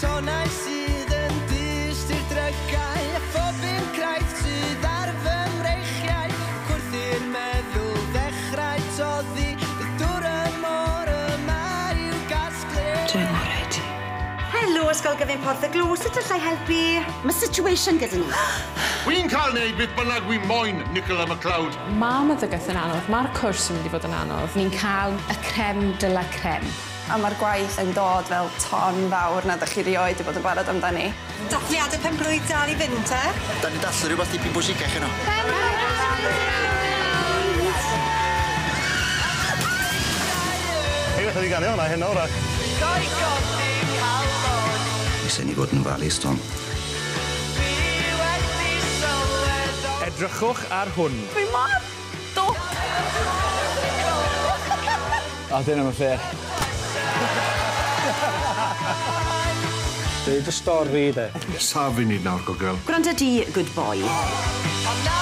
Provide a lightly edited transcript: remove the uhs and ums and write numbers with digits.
Tonnau sydd yn dyst i'r drygau, a phob un craith sydd ar fy mreichiau. Wrth i'r meddwl ddechrau toddi, bydd dŵr y môr yma i'w gasglu. Dwi'n ngorau ti. Helo, Ysgol Gyfun Porth y Glo, sut allai helpu? Mae situation gyda ni. Wy'n cael neud beth bynnag wi moyn, Nicola McLeod. Mae meddygaeth yn anodd, mae'r cwrs yn mynd i fod yn anodd. Ni'n cael y creme de la creme. A mae'r gwaith yn dod fel ton fawr na ddech chi rioed 'di bod yn barod amdani. Dathliadau penblwydd dal i fynd te? Da ni'n dathlu rhywbeth dipyn bwysicach heno. Hei, fatha di ganu hwnna heno, wrach. Goi godi calon. Isen i fod yn ofalus, Tom. Dwi wedi sylweddoli. Edrychwch ar hwn. Dwi mor dwp! O, dyna ma'n fair. Deud y stori, de. Sa funud nawr, gogel. Gwrando di, good boy. Ond na